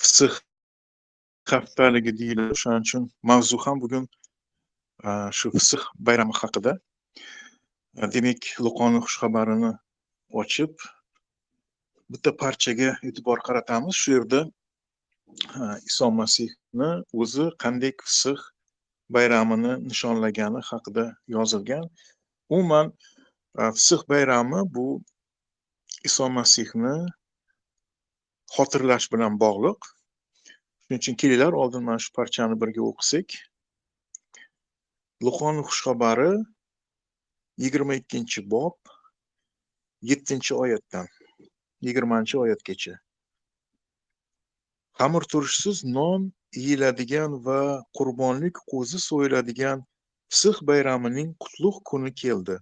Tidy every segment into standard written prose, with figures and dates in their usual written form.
Fisih haftaligi deyiladi. O'shaning uchun mavzu ham bugun shu Fisih bayrami haqida. Demak, Luqoning xushxabarini ochib, bitta parchaga e'tibor qaratamiz. Shu yerda Iso Masihni o'zi qanday Fisih bayramini nishonlagani haqida yozilgan. Umuman, Fisih bayrami bu Iso Masihni xotirlash bilan bog'liq. Shuning uchun kelinglar, oldin mana shu parchani birga o'qisak. Luqoning xushxabari 22-bob 7-oyatdan 20-oyatgacha. Xamirturshsiz non yeyiladigan va qurbonlik qo'zi so'yiladigan Fisih bayramining qutlug' kuni keldi.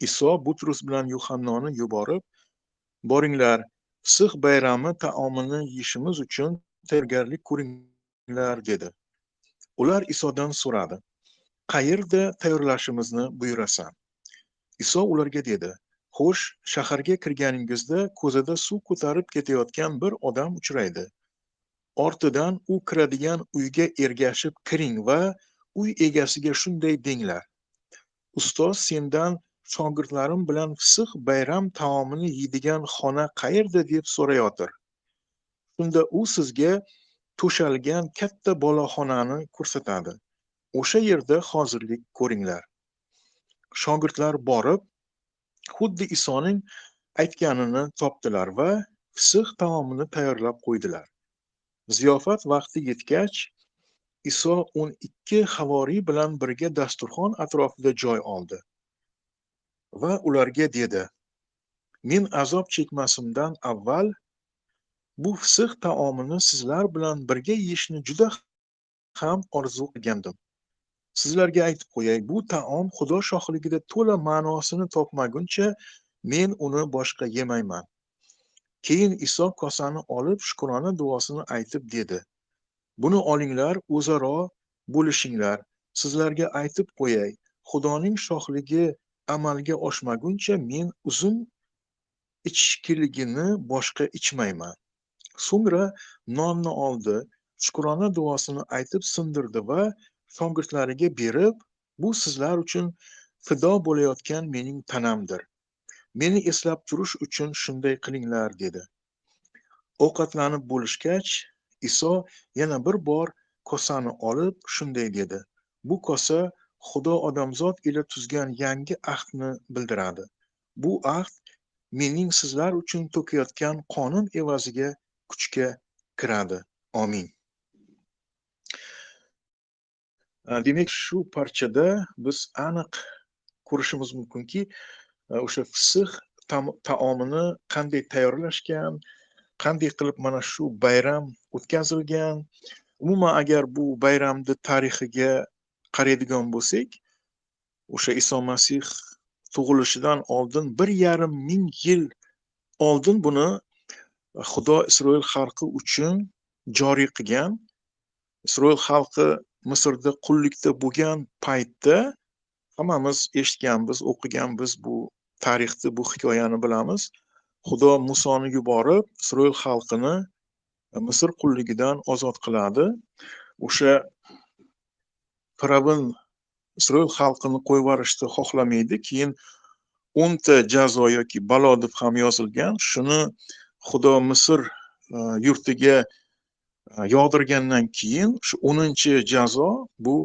Iso Butrus bilan Yuhannoni yuborib, boringlar, Fisih bayrami taomini yeyishimiz uchun tayyorgarlik ko'ringlar, dedi. Ular Isodan so'radi: qayerda tayyorlashimizni buyurasan? Iso ularga dedi: xo'sh, shaharga kirganingizda ko'zada suv ko'tarib ketayotgan bir odam uchraydi. Ortidan u kiradigan uyga ergashib kiring va uy egasiga shunday denglar: ustoz sendan shogirdlarim bilan Fisih bayram taomini yeydigan xona qayerda deb so'rayotir. Shunda u sizga to'shalgan katta boloxonani ko'rsatadi. O'sha yerda hozirlik ko'ringlar. Shogirdlar borib, xuddi Isoning aytganini topdilar va Fisih taomini tayyorlab qo'ydilar. Ziyofat vaqti yetgach, Iso 12 havoriy bilan birga dasturxon atrofida joy oldi va ularga dedi: men azob chekmasimdan avval bu Fisih taomini sizlar bilan birga yeyishni juda ham orzu qilgandim. Sizlarga aytib qo'yay, bu taom Xudo shohligida to'la ma'nosini topmaguncha men uni boshqa yemayman. Keyin Iso kosani olib, shukrona duosini aytib dedi: buni olinglar, o'zaro bo'lishinglar. Sizlarga aytib qo'yay, Xudoning shohligi amalga oshmaguncha men uzum ichkiligini boshqa ichmayman. So'ngra nonni oldi, shukrona duosini aytib sindirdi va shogirdlariga berib, bu sizlar uchun fido bo'layotgan mening tanamdir. Meni eslab turish uchun shunday qilinglar, dedi. Ovqatlanib bo'lishgach, Iso yana bir bor kosani olib shunday dedi: bu kosa Xudo odamzod ila tuzgan yangi ahdni bildiradi. Bu ahd mening sizlar uchun to'kayotgan qonim evaziga kuchga kiradi. Amin. Demak, shu parchada biz aniq ko'rishimiz mumkinki, o'sha Fisih taomini qanday tayyorlashgan, qanday qilib mana shu bayram o'tkazilgan. Umuman, agar bu bayramni tarixiga qaraydigan bo'lsak, o'sha Iso Masih tug'ilishidan oldin 1,5 ming yil oldin buni Xudo Isroil xalqi uchun joriy qilgan. Isroil xalqi Misrda qullikda bo'lgan paytda hammamiz eshitganmiz, o'qiganmiz bu tarixni, bu hikoyani bilamiz. Xudo Musoni yuborib, Isroil xalqini Misr qulligidan ozod qiladi. O'sha Firavn Isroil xalqini qo'yib yuborishni xohlamaydi. Keyin 10 ta jazo yoki balo deb ham yozilgan. Shuni Xudo Misr yurtiga yog'dirgandan keyin shu 10-jazo bu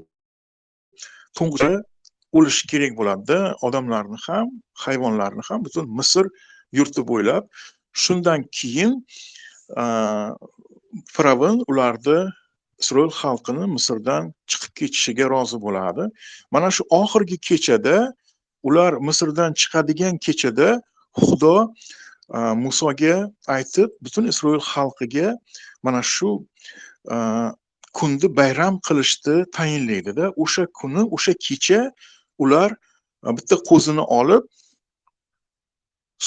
to'ng'ich o'lishi kerak bo'ladi-da, odamlarni ham, hayvonlarni ham butun Misr yurti bo'ylab. Shundan keyin Firavn ularni, Isroil xalqini Misrdan chiqib ketishiga rozi bo'ladi. Mana shu oxirgi kechada, ular Misrdan chiqadigan kechada Xudo Musoga aytib, butun Isroil xalqiga mana shu kunni bayram qilishni tayinlaydi-da. O'sha kuni, o'sha kecha ular bitta qo'zini olib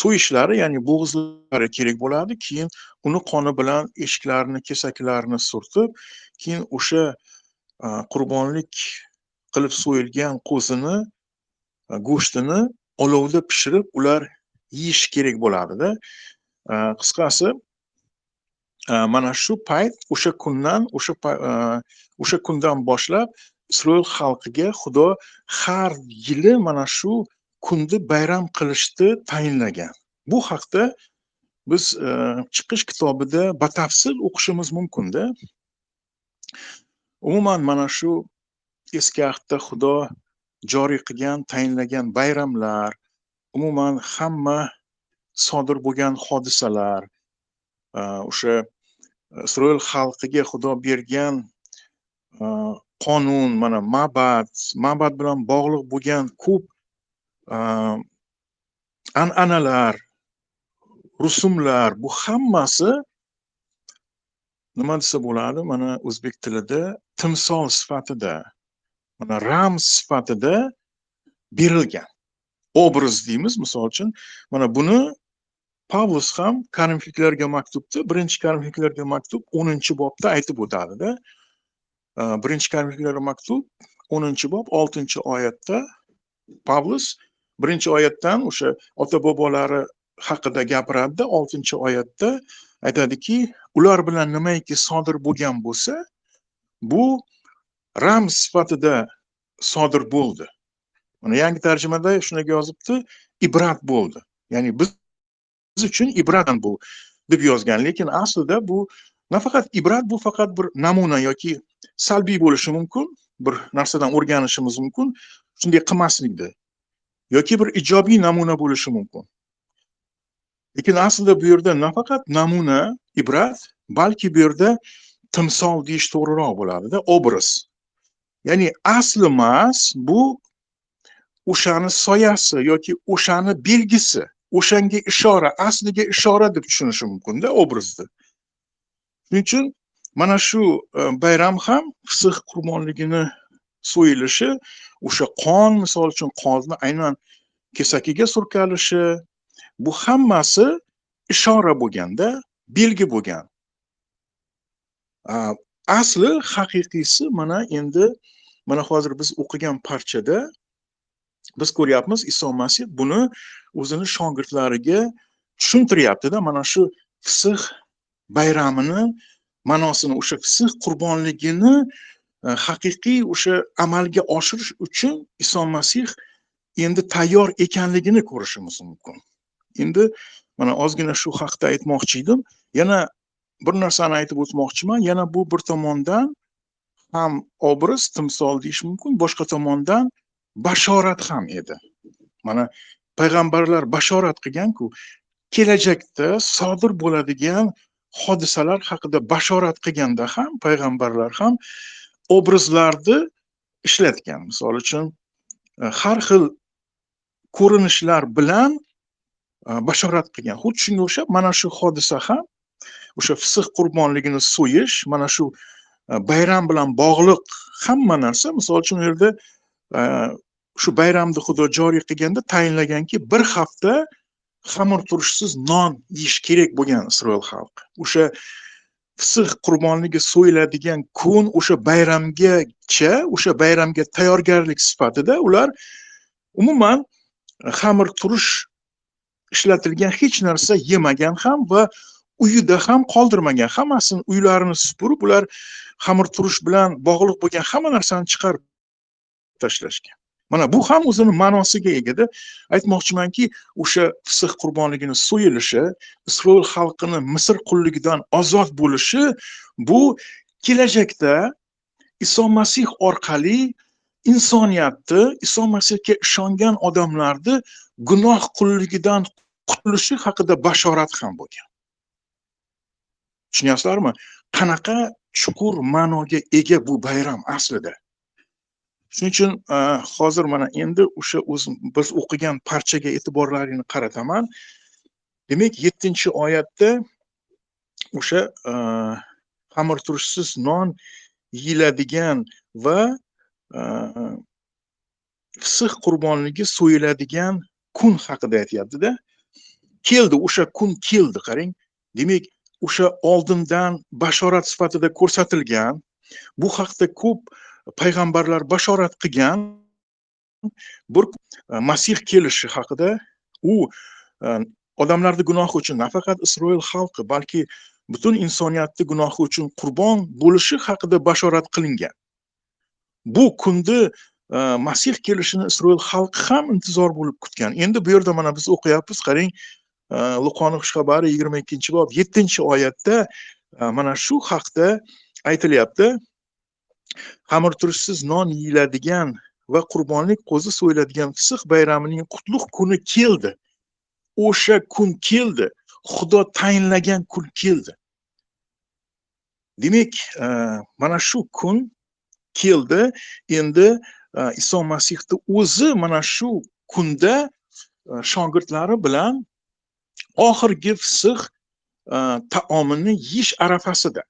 so'yishlari, ya'ni bo'g'izlari kerak bo'ladi. Keyin uni qoni bilan eshiklarni, kesaklarini surtib, keyin o'sha qurbonlik qilib so'yilgan qo'zini go'shtini olovda pishirib ular yeyish kerak bo'ladi-da. Qisqasi, Mana shu payt, o'sha kundan, o'sha kundan boshlab Isroil xalqiga Xudo har yili mana shu kunni bayram qilishni tayinlagan. Bu haqda biz Chiqish kitobida batafsil o'qishimiz mumkin-da. Umuman mana shu Eski ahdda Xudo joriy qilgan, tayinlagan bayramlar, umuman hamma sodir bo'lgan hodisalar, o'sha Isroil xalqiga Xudo bergan qonun, mana ma'bad bilan bog'liq bo'lgan ko'p an'analar, rusumlar, bu hammasi nima desa bo'ladi, mana o'zbek tilida timsol sifatida, mana ramz sifatida berilgan. Obraz deymiz, misol uchun. Mana buni Pavlus ham Korinfliklarga maktubda, 1-Korinfliklarga maktub 10-bobda aytib o'tadi-da. 1-Korinfliklarga maktub 10-bob 6-oyatda Pavlus 1-oyatdan o'sha ota-bobolari haqida gapiradi-da, 6-oyatda aytadiki, ular bilan nimaiki sodir bo'lgan bo'lsa, bu ramz sifatida sodir bo'ldi. Mana yangi tarjimada shunga yozibdi, ibrat bo'ldi. Ya'ni biz uchun ibrat bu deb yozgan, lekin aslida bu nafaqat ibrat, bu faqat bir namuna yoki salbiy bo'lishi mumkin, bir narsadan o'rganishimiz mumkin, shunday qilmaslikda, yoki bir ijobiy namuna bo'lishi mumkin. Lekin aslida bu yerda nafaqat namuna, ibrat, balki bu yerda timsol deyish to'g'riroq bo'ladida, obraz. Ya'ni asli emas, bu o'shani soyasi yoki o'shani belgisi, o'shanga ishora, asliga ishora deb tushunishi mumkin-da obrazni. Shuning uchun mana shu bayram ham Fisx qurbonligini so'yilishi, o'sha qon, misol uchun qonni aynan kesakiga surkalishi, bu hammasi ishora bo'lganda, belgi bo'lgan. Asli haqiqiysi mana endi mana hozir biz o'qigan parchada biz ko'ryapmiz, Iso Masih buni o'zini shogirdlariga tushuntiryapti-da, mana shu Fisx bayramini ma'nosini, o'sha Fisx qurbonligini haqiqiy o'sha amalga oshirish uchun Iso Masih endi tayyor ekanligini ko'rishimiz mumkin. Endi mana ozgina shu haqda aytmoqchi edim. Yana bir narsani aytib o'tmoqchiman. Yana bu bir tomondan ham obraz, timsol deyish mumkin, boshqa tomondan bashorat ham edi. Mana payg'ambarlar bashorat qilgan-ku, kelajakda sodir bo'ladigan hodisalar haqida bashorat qilganda ham payg'ambarlar ham obrazlarni ishlatgan. Misol uchun har xil ko'rinishlar bilan bashorat qilgan. Xuddi shunga o'xshab mana shu hodisa ham, o'sha Fisx qurbonligini so'yish, mana shu bayram bilan bog'liq hamma narsa. Misol uchun u yerda shu bayramni Xudo joriy qilganda tayinlaganki, bir hafta xamir turishsiz non yeyish kerak bo'lgan Isroil xalqi. O'sha Fisx qurbonligi so'yiladigan kun, o'sha bayramgacha, o'sha bayramga tayyorgarlik sifatida ular umuman xamir turish ishlatilgan hech narsa yemagan ham va uyida ham qoldirmagan. Hammasini uylarini supurib, ular xamir turish bilan bog'liq bo'lgan hamma narsani chiqarib tashlashgan. Mana bu ham o'zini ma'nosiga egada. Aytmoqchimanki, o'sha Fisx qurbonligini so'yilishi, Isroil xalqini Misr qulligidan ozod bo'lishi, bu kelajakda Iso Masih orqali insoniyatni, Iso Masihga ishongan odamlarni gunoh qulligidan qutulishi haqida bashorat ham bo'lgan. Tushunyapsizlarmi? Qanaqa chuqur ma'noga ega bu bayram aslida. Shuning uchun hozir mana endi o'sha biz o'qigan parchaga e'tiborlaringni qarataman. Demak, 7-oyatda o'sha xamir turishsiz non yeyiladigan va Fisx qurbonligi so'yiladigan kun haqida aytyapti-da. Keldi, o'sha kun keldi, qarang. Demak, o'sha oldindan bashorat sifatida ko'rsatilgan, bu haqda ko'p payg'ambarlar bashorat qilgan bir Masih kelishi haqida, u odamlarning gunohi uchun nafaqat Isroil xalqi, balki butun insoniyatning gunohi uchun qurbon bo'lishi haqida bashorat qilingan. Bu kunni Masih kelishini Isroil xalqi ham intizor bo'lib kutgan. Endi bu yerda mana biz o'qiyapmiz, qarang, Luqoning xushxabari 22-bob 7-oyatda mana shu haqda aytilyapti. Xamirturshsiz non yeyiladigan va qurbonlik qo'zi so'yiladigan Fisix bayramining qutlug' kuni keldi. O'sha kun keldi. Xudo tayinlagan kun keldi. Demak, mana shu kun keldi. Endi Iso Masihning o'zi mana shu kunda shogirdlari bilan oxirgi Fisix taomini yeyish arafasida.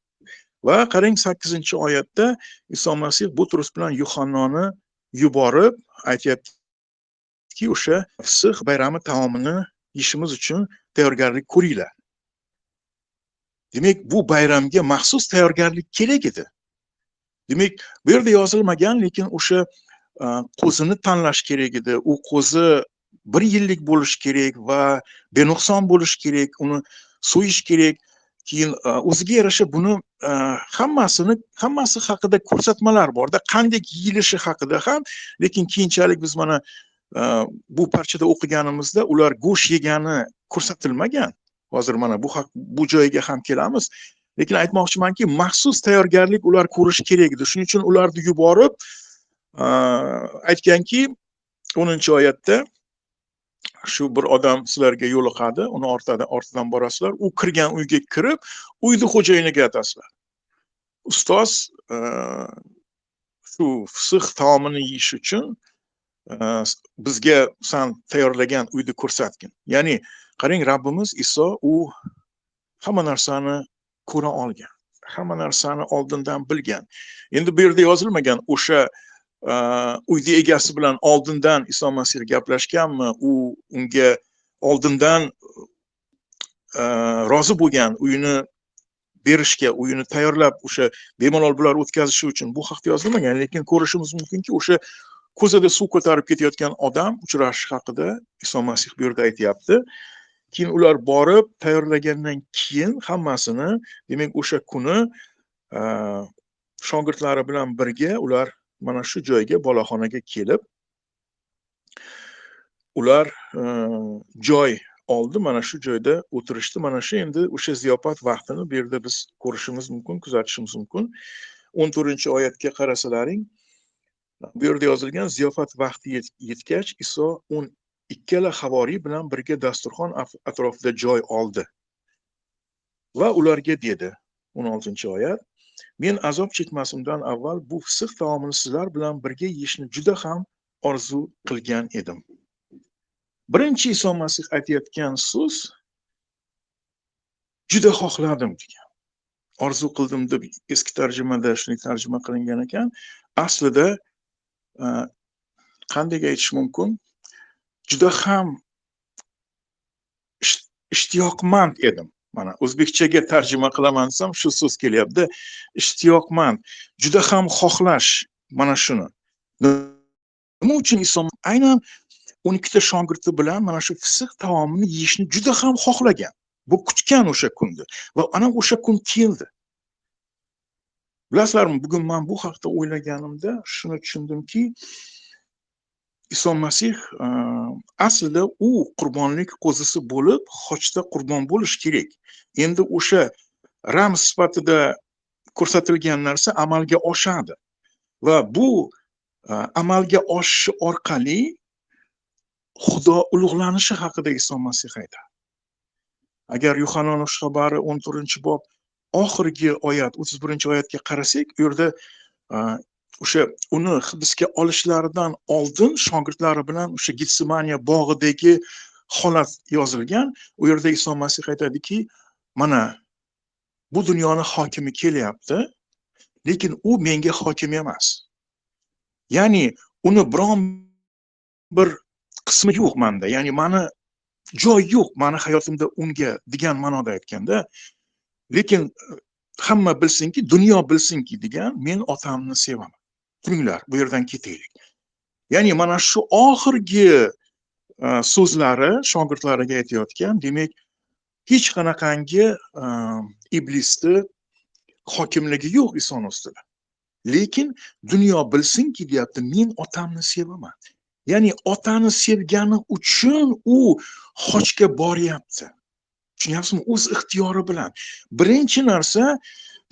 Va qarang, 8-oyatda Iso Masih Butrus bilan Yuhannoni yuborib aytyaptiki, o'sha Fisix bayrami taomini yeyishimiz uchun tayyorgarlik ko'ringlar. Demak, bu bayramga maxsus tayyorgarlik kerak edi. Demak, bu yerda yozilmagan, lekin o'sha qo'zini tanlash kerak edi. U qo'zi 1 yillik bo'lishi kerak va benuqson bo'lishi kerak, uni so'yish kerak. Keyin o'ziga yarasha buni hammasi haqida ko'rsatmalar borda, qanday yeyilishi haqida ham, lekin keyinchalik biz mana bu parchada o'qiganimizda ular go'sht yegani ko'rsatilmagan. Hozir mana bu joyga ham kelamiz. Lekin aytmoqchimanki, maxsus tayyorgarlik ular ko'rish kerak edi. Shuning uchun ularni yuborib aytganki, 10-oyatda shu bir odam sizlarga yo'liqadi, uni ortidan borasizlar, u kirgan uyga kirib, uyni xo'jayiniga aytasizlar. Ustoz shu Fisix taomini yeyish uchun bizga san tayyorlagan uyni ko'rsatgin. Ya'ni qarang, Rabbimiz Iso u hamma narsani ko'ra olgan, hamma narsani oldindan bilgan. Endi bu yerda yozilmagan o'sha uyni egasi bilan oldindan Iso Masih gaplashganmi, u unga oldindan rozi bo'lgan uyini berishga, uyini tayyorlab o'sha bemalol bular o'tkazishi uchun, bu haqda yozilmagan, lekin ko'rishimiz mumkinki, o'sha ko'zada suv ko'tarib ketayotgan odam uchrashish haqida Iso Masih bu yerda aytyapti. Keyin ular borib tayyorlagandan keyin hammasini, demak o'sha kuni shogirdlari bilan birga ular mana shu joyga, boloxonaga kelib, ular joy oldi, mana shu joyda o'tirishdi. Mana shu endi o'sha ziyofat vaqtini bu yerda biz ko'rishimiz mumkin, kuzatishimiz mumkin. 14-oyatga qarasalaring, bu yerda yozilgan: ziyofat vaqti yetgach, Iso 12 havoriy bilan birga dasturxon atrofida joy oldi va ularga dedi, 16-oyat: men azob chekmasimdan avval bu Fisix taomini sizlar bilan birga yeyishni juda ham orzu qilgan edim. Birinchi Iso Masih aytayotgan so'z juda xohladim degan. Orzu qildim deb eski tarjimada shunday tarjima qilingan ekan. Aslida qanday aytish mumkin? Juda ham ishtiyoqmand edim. Mana o'zbekchaga tarjima qilaman desam shu so'z kelyapti. Ishtiyoqmand, juda ham xohlash mana shuni. Nima uchun Iso aynan 12 ta shogirdi bilan mana shu Fisix taomini yeyishni juda ham xohlagan? Bu kutgan o'sha kunni va ana o'sha kun keldi. Bilasizlarmi, bugun men bu haqda o'ylaganimda shuni tushundimki, Iso Masih aslida u qurbonlik qo'zisi bo'lib, xochda qurbon bo'lish kerak. Endi o'sha ramz sifatida ko'rsatilgan narsa amalga oshadi va bu amalga oshishi orqali Xudo ulug'lanishi haqida Iso Masih aytadi. Agar Yuhannoning xushxabari 14-bob oxirgi oyat 31-oyatga qarasak, u yerda o'sha uni hibsga olishlaridan oldin shogirdlari bilan o'sha Getsemaniya bog'idagi holat yozilgan. U yerda Iso Masih aytadiki, mana bu dunyoni hokimi kelyapti, lekin u menga hokim emas. Ya'ni uni biron bir qismi yo'q menda, ya'ni mani joy yo'q mani hayotimda unga degan ma'noda aytganda, lekin hamma bilsinki, dunyo bilsinki degan, men otamni sevaman. Turinglar, bu yerdan ketaylik. Ya'ni mana shu oxirgi so'zlari shogirdlariga aytayotgan, demak, hech qanaqangi Iblisni hokimligi yo'q Isoni ustida. Lekin dunyo bilsinki deyapti, men otamni sevaman. Ya'ni otani sevgani uchun u xochga boryapti. Tushunyapsizmi? O'z ixtiyori bilan. Birinchi narsa,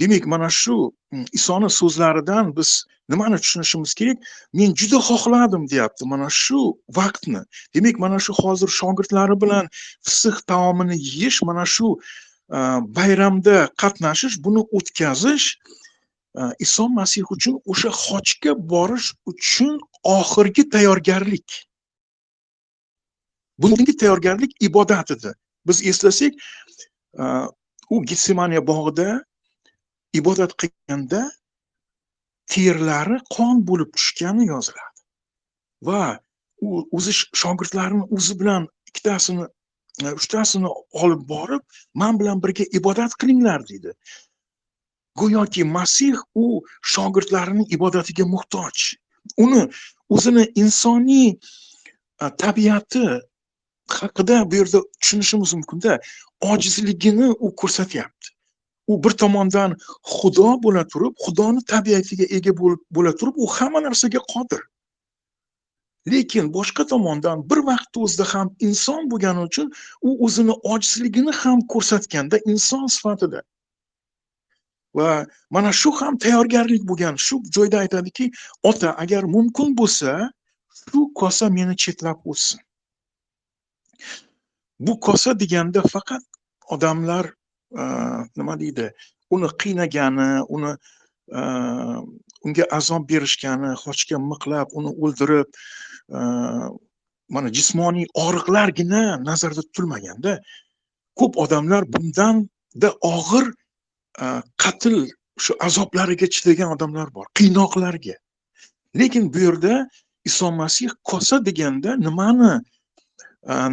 demak, mana shu Isoni so'zlaridan biz nimani tushunishimiz kerak? Men juda xohladim deyapti mana shu vaqtni. Demak, mana shu hozir shogirdlari bilan Fisix taomini yeyish, mana shu bayramda qatnashish, buni o'tkazish Iso Masih uchun o'sha xochga borish uchun oxirgi tayyorgarlik. Bunga tayyorgarlik ibodat edi. Biz eslasak, u Getsemaniya bog'ida ibodat qilganda terlari qon bo'lib tushgani yoziladi. Va u o'zi shogirdlarini o'zi bilan ikkitasini, uchtasini olib borib, men bilan birga ibodat qilinglar deydi. Go'yoki Masih u shogirdlarining ibodatiga muhtoj. Uni o'zini insoniy tabiati haqida bu yerda tushunishimiz mumkinda, ojizligini u ko'rsatyapti. U bir tomondan Xudo bo'la turib, Xudoni tabiatiga ega bo'la turib, u hamma narsaga qodir. Lekin boshqa tomondan bir vaqt o'zida ham inson bo'lgani uchun u o'zini ojizligini ham ko'rsatganda inson sifatida. Va mana shu ham tayyorgarlik bo'lgan. Shu joyda aytadiki, ota, agar mumkin bo'lsa, shu kosa meni chetlab o'tsin. Bu kosa deganda faqat odamlar nima deydi, uni qiynagani, uni unga azob berishgani, xochga miqlab, uni o'ldirib, mana jismoniy og'riqlargina nazarda tutilmaganda, ko'p odamlar bundan-da og'ir qatl shu azoblariga chidagan odamlar bor, qiynoqlarga. Lekin bu yerda Iso Masih kosa deganda nimani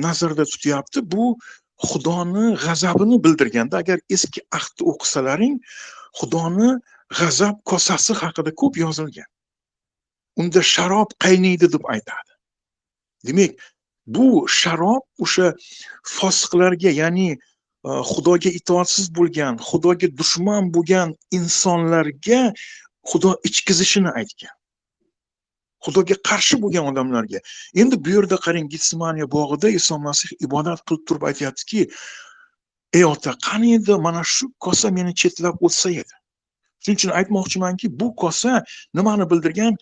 nazarda tutyapti? Bu Xudoni g'azabini bildirganda, agar eski ahdni o'qisalaring, Xudoni g'azab kosasi haqida ko'p yozilgan. Unda sharob qaynaydi deb aytadi. Demak, bu sharob o'sha fosiqlarga, ya'ni Xudoga itoatsiz bo'lgan, Xudoga dushman bo'lgan insonlarga Xudo ichkizishini aytgan. Xudoga qarshi bo'lgan odamlarga. Endi bu yerda qarang, Getsemaniya bog'ida Iso Masih ibodat qilib turib aytayaptiki, ey ota, qani edi mana shu kosa meni chetlab o'tsa edi. Shuning uchun aytmoqchimanki, bu kosa nimani bildirgan?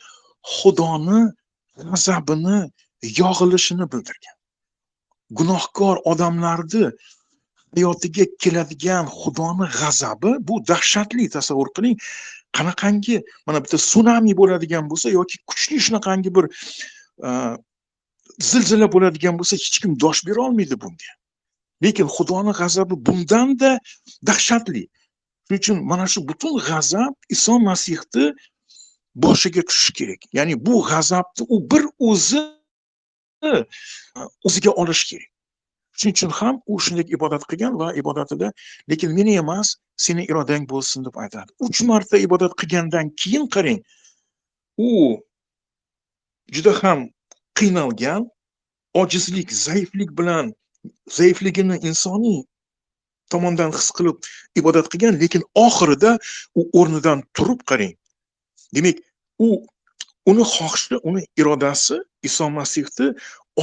Xudoni g'azabini yog'ilishini bildirgan. Gunohkor odamlarni hayotiga keladigan Xudoni g'azabi bu dahshatli. Tasavvur qiling, qanaqangi mana bitta sunami bo'ladigan bo'lsa yoki kuchli shunaqangi bir zilzila bo'ladigan bo'lsa, hech kim dosh bera olmaydi bunga. Lekin Xudoni g'azabi bundan-da dahshatli. Shuning uchun mana shu butun g'azab Iso Masihni boshiga tushishi kerak. Ya'ni bu g'azabni u bir o'zi o'ziga olish kerak. Shuning uchun ham u shunday ibodat qilgan va ibodatida lekin meni emas, seni irodang bo'lsin deb aytadi. 3 marta ibodat qilgandan keyin qarang, u juda ham qiynalgan, ojizlik, zaiflik bilan, zaifligini insoniy tomondan his qilib ibodat qilgan, lekin oxirida u o'rnidan turib qarang. Demak, u uni xohishi, uni irodasi Iso Masihni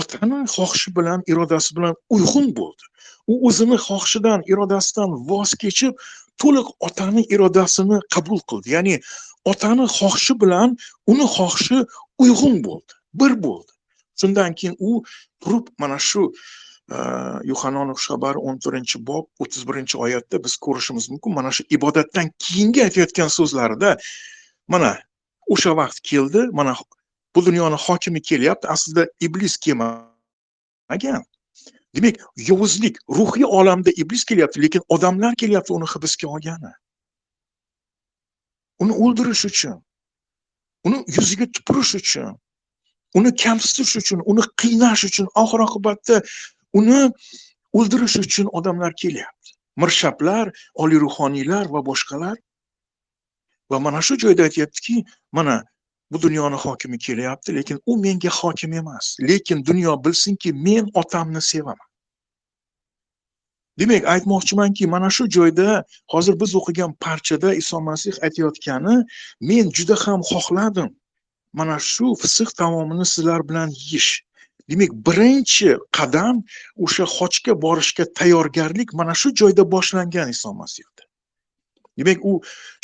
otani xohishi bilan, irodasi bilan uyg'un bo'ldi. U o'zini xohishidan, irodasidan voz kechib, to'liq otani irodasini qabul qildi. Ya'ni otani xohishi bilan uni xohishi uyg'un bo'ldi, bir bo'ldi. Shundan keyin u turib mana shu Yuhannoning xushxabari 14-bob 31-oyatda biz ko'rishimiz mumkin. Mana shu ibodatdan keyingi aytayotgan so'zlarida mana o'sha vaqt keldi, mana bu dunyoni hokimi kelyapti, aslida iblis kelmagan. Demak, yovuzlik, ruhiy olamda iblis kelyapti, lekin odamlar kelyapti uni hibsga olgani. Uni o'ldirish uchun, uni yuziga tupurish uchun, uni kamsitish uchun, uni qiynash uchun, oxir oqibatda uni o'ldirish uchun odamlar kelyapti. Mirshablar, oliy ruhoniylar va boshqalar. Va mana shu joyda aytyaptiki, mana bu dunyoni hokimi kelyapti, lekin u menga hokim emas. Lekin dunyo bilsinki, men otamni sevaman. Demak, aytmoqchimanki, mana shu joyda hozir biz o'qigan parchada Iso Masih aytayotgani, men juda ham xohladim mana shu Fisix taomini sizlar bilan yeyish. Demak, birinchi qadam o'sha xochga borishga tayyorgarlik mana shu joyda boshlangan Iso Masihda. Demak, u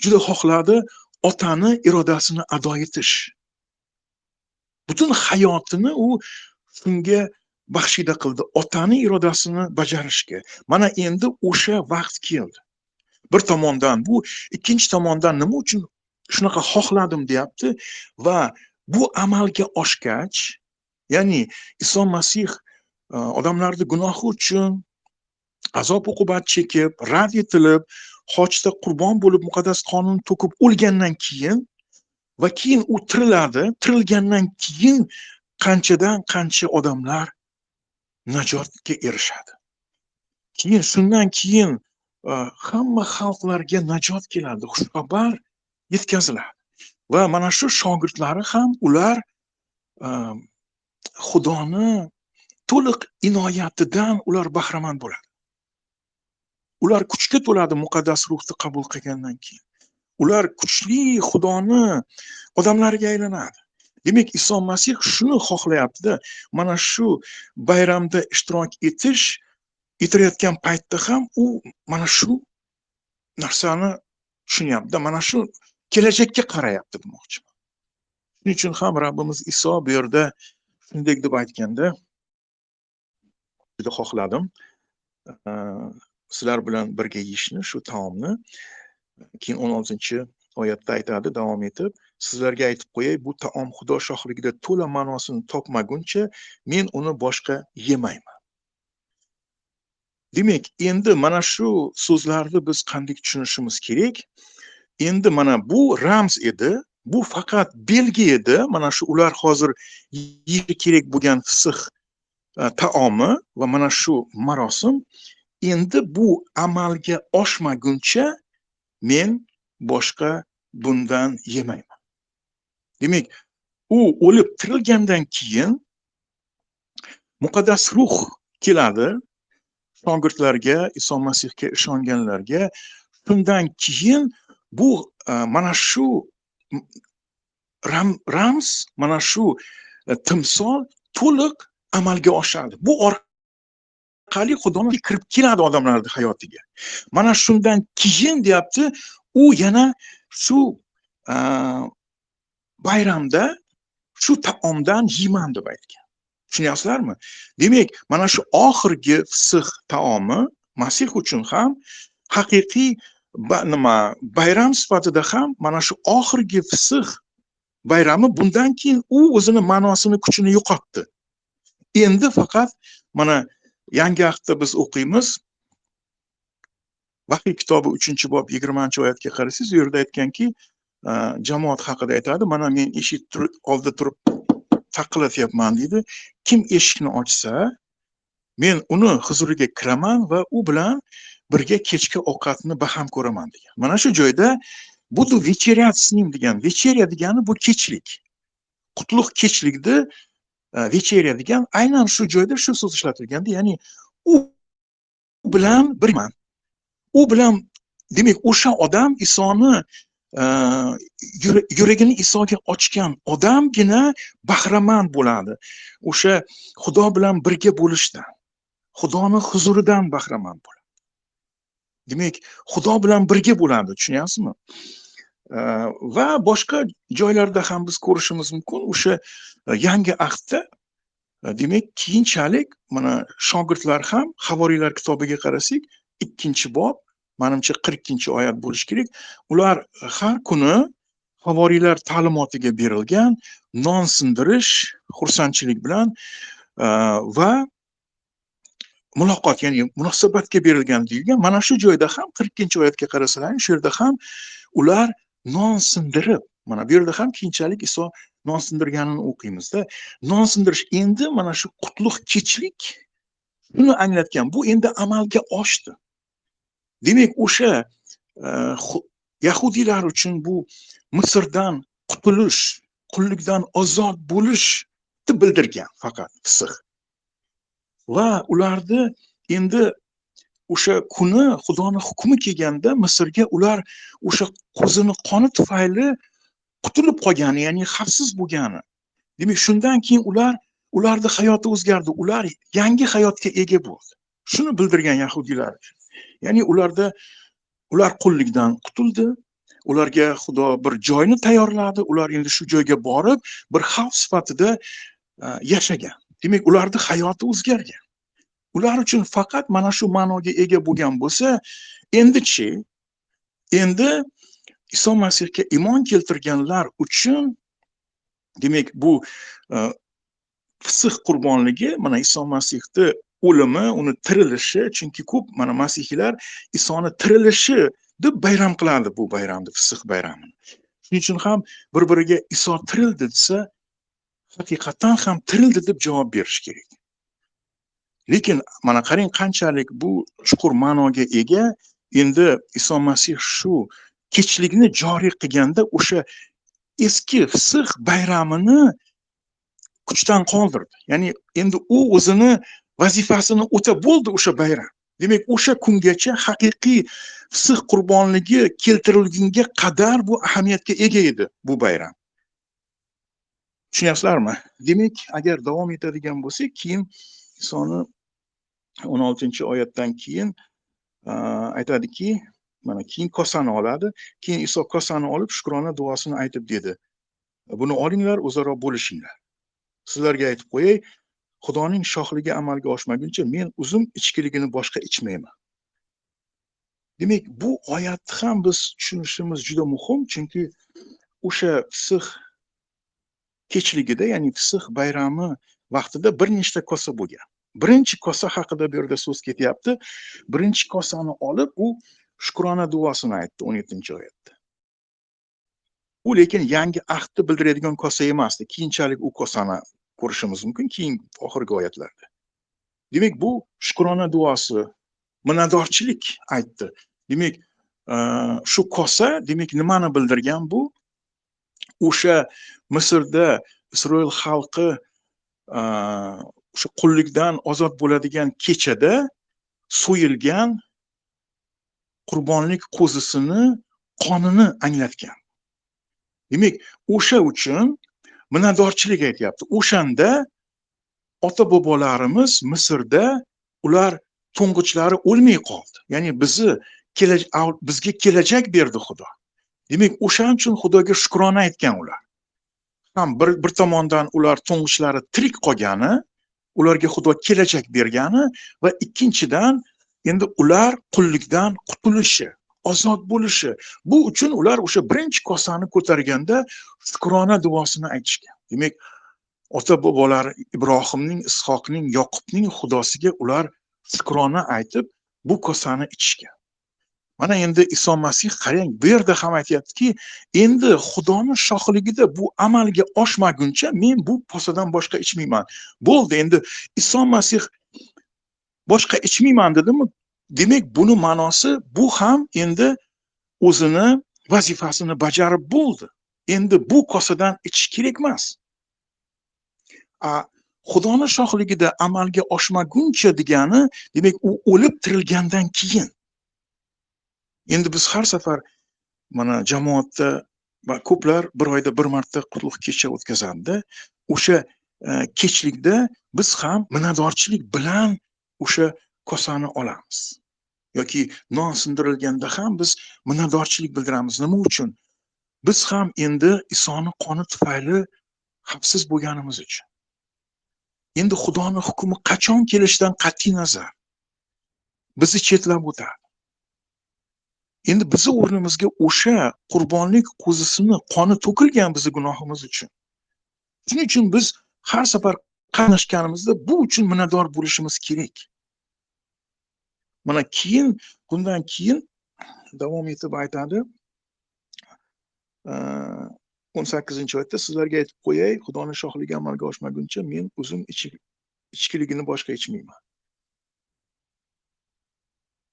juda xohladi otani irodasini ado etish. Butun hayotini u shunga baxshida qildi, otani irodasini bajarishga. Mana endi o'sha vaqt keldi. Bir tomondan bu, ikkinchi tomondan nima uchun shunaqa xohladim deyapti va bu amalga oshgach, ya'ni Iso Masih odamlarning gunohi uchun azob uqubat chekib, rad etilib, xochda qurbon bo'lib, muqaddas qonun to'kib o'lgandan keyin va keyin u tiriladi, tirilgandan keyin qanchadan qancha odamlar najotga erishadi. Keyin shundan keyin hamma xalqlarga najot keladi, xushxabar yetkaziladi. Va mana shu shogirdlari ham ular Xudoni to'liq inoyatidan ular bahramand bo'ladi. Ular kuchga to'ladi muqaddas ruhni qabul qilgandan keyin. Ular kuchli Xudoni odamlariga aylanadi. Demak, Iso Masih shuni xohlayapti-da, mana shu bayramda ishtirok etish etilayotgan paytda ham u mana shu narsani tushunyapti, mana shu kelajakka qarayapti demoqchiman. Shuning uchun ham Rabbimiz Iso bu yerda shunday deb aytganda, juda xohladim sizlar bilan birga yeyishni, shu taomni. Keyin 16-oyatda aytadi, davom etib, sizlarga aytib qo'yay, bu taom Xudo shohligida to'la ma'nosini topmaguncha men uni boshqa yemayman. Demak, endi mana shu so'zlarni biz qanday tushunishimiz kerak? Endi mana bu ramz edi, bu faqat belgi edi. Mana shu ular hozir yeyishi kerak bo'lgan Fisix taomi va mana shu marosim endi bu amalga oshmaguncha men boshqa bundan yemayman. Demak, u o'lib tirilgandan keyin muqaddas ruh keladi shogirdlarga, Iso Masihga ishonganlarga. Shundan keyin bu mana shu ramz, mana shu timsol to'liq amalga oshadi. Bu orqali Xudoni kirib keladi odamlarning hayotiga. Mana shundan keyin deyapti, u yana shu bayramda shu taomdan yeyman deb aytgan. Tushunyapsizlarmi? Demak, mana shu oxirgi Fisix taomi Masih uchun ham haqiqiy nima bayram sifatida ham mana shu oxirgi Fisix bayrami bundan keyin u o'zini ma'nosini, kuchini yo'qotdi. Endi faqat mana Yangi Ahdda biz o'qiymiz. Vahiy kitobi 3-bob 20-oyatga qarasangiz, u yerda aytganki, jamoat haqida aytadi, mana men eshik oldida turib taqillatyapman deydi. Kim eshikni ochsa, men uni huzuriga kiraman va u bilan birga kechki ovqatni baham ko'raman degan. Mana shu joyda буду вечерять с ним degan. Vecherya degani bu kechlik. Qutlug' kechlikda vecherya degan aynan shu joyda shu so'z ishlatilganda, ya'ni u bilan birman. U bilan, demak, o'sha odam Isoni yuragini Isoga ochgan odamgina bahramand bo'ladi. O'sha Xudo bilan birga bo'lishdan, Xudoni huzuridan bahramand bo'ladi. Demak, Xudo bilan birga bo'ladi, tushunyapsizmi? Va boshqa joylarda ham biz ko'rishimiz mumkin, o'sha Yangi Ahdda, demak, keyinchalik mana shogirdlar ham Havoriylar kitobiga qarasak, 2-bob, menimcha 42-oyat bo'lishi kerak. Ular har kuni havoriylar ta'limotiga berilgan non sindirish xursandchilik bilan va muloqot, ya'ni munosabatga berilgan deyilgan. Mana shu joyda ham 42-oyatga qarasalaring, shu yerda ham ular non sindirib, mana bu yerda ham keyinchalik Iso non sindirganini o'qiymizda. Non sindirish endi mana shu qutlug' kechlik shuni anglatgan. Bu endi amalga oshdi. Demak, o'sha yahudiylar uchun bu Misrdan qutulish, qullikdan ozod bo'lishni bildirgan faqat Fisix. Va ularni endi o'sha kuni Xudoni hukmi kelganda Misrga ular o'sha qo'zini qoni tufayli qutulib qolgani, ya'ni xavfsiz bo'lgani. Demak, shundan keyin ularning hayoti o'zgardi, ular yangi hayotga ega bo'ldi. Shuni bildirgan yahudiylar uchun. Ya'ni ular qullikdan qutuldi, ularga Xudo bir joyni tayyorladi, ular endi shu joyga borib bir xalq sifatida yashagan. Demak, ularning hayoti o'zgargan. Ular uchun faqat mana shu ma'noga ega bo'lgan bo'lsa, endichi, endi Iso Masihga iymon keltirganlar uchun, demak, bu Fisih qurbonligi, mana Iso Masihni o'limi, uni tirilishi, chunki ko'p mana masihiylar Isoni tirilishi deb bayram qiladi bu bayramni, Fisih bayramini. Shuning uchun ham bir-biriga Iso tirildi desa, haqiqatan ham tirildi deb javob berish kerak. Lekin mana qarang, qanchalik bu chuqur ma'noga ega. Endi Iso Masih shu kechlikni joriy qilganda o'sha eski Fisih bayramini kuchdan qoldirdi. Ya'ni endi u o'zini vazifasini o'tab bo'ldi o'sha bayram. Demak, o'sha kungacha haqiqiy Fisih qurbonligi keltirilgunga qadar bu ahamiyatga ega edi bu bayram. Tushunyapsizlarmi? Demak, agar davom etadigan bo'lsak, keyin Isoni 16-oyatdan keyin aytadiki, mana keyin kosani oladi. Keyin Iso kosani olib shukrona duosini aytib dedi: Buni olinglar, o'zaro bo'lishinglar. Sizlarga aytib qo'yay, Xudoning shohligi amalga oshmaguncha men uzum ichkiligini boshqa ichmayman. Demak, bu oyatni ham biz tushunishimiz juda muhim, chunki o'sha Fisih kechligida, ya'ni Fisih bayrami vaqtida bir nechta kosa bo'lgan. Birinchi kosa haqida bu yerda so'z ketyapti. Birinchi kosani olib, u shukrona duosini aytdi 17-oyatda. U lekin yangi ahdni bildiradigan kosa emasdi. Keyinchalik u kosani ko'rishimiz mumkin keyin oxirgi oyatlarda. Demak, bu shukrona duosi, minnatdorchilik aytdi. Demak, shu kosa, demak, nimani bildirgan bu? O'sha Misrda Isroil xalqi o'sha qullikdan ozod bo'ladigan kechada so'yilgan qurbonlik qo'zisini qonini anglatgan. Demak, o'sha uchun minnatdorchilik aytyapti. O'shanda ota-bobolarimiz Misrda ular to'ng'ichlari o'lmay qoldi. Ya'ni bizga kelajak berdi Xudo. Demak, o'shaning uchun Xudoga shukrona aytgan ular. Ham bir tomondan ular to'ng'ichlari tirik qolgani, ularga Xudo kelajak bergani va ikkinchidan endi ular qullikdan qutulishi, ozod bo'lishi. Bu uchun ular o'sha birinchi kosani ko'targanda shukrona duosini aytishgan. Demak, ota-bobolar Ibrohimning, Ishoqning, Yoqubning Xudosiga ular shukrona aytib bu kosani ichishgan. Mana endi Iso Masih qarang, bu yerda ham aytyaptiki, endi Xudoning shohligida bu amalga oshmaguncha men bu kosadan boshqa ichmayman. Bo'ldi, endi Iso Masih boshqa ichmayman dedimi? Demak, buni ma'nosi bu ham endi o'zini vazifasini bajarib bo'ldi. Endi bu kosadan ichish kerak emas. Xudoning shohligida amalga oshmaguncha degani, demak, u o'lib tirilgandan keyin. Endi biz har safar mana jamoatda va ko'plar bir oyda bir marta qutlug' kecha o'tkazadi. O'sha kechlikda biz ham minnatdorchilik bilan o'sha kosani olamiz. Yoki non sindirilganda ham biz minnatdorchilik bildiramiz. Nima uchun? Biz ham endi Isoning qoni tufayli xavfsiz bo'lganimiz uchun. Endi Xudoning hukmi qachon kelishidan qat'iy nazar bizni chetlab o'tadi. Endi bizni o'rnimizga o'sha qurbonlik qo'zisini qoni to'kilgan bizni gunohimiz uchun. Shuning uchun biz har safar qatnashganimizda bu uchun minnatdor bo'lishimiz kerak. Mana keyin, bundan keyin davom etib aytadi. 18-oyatda sizlarga aytib qo'yay, Xudoning shohligi amalga oshmaguncha men o'zim ichkiligini boshqa ichmayman.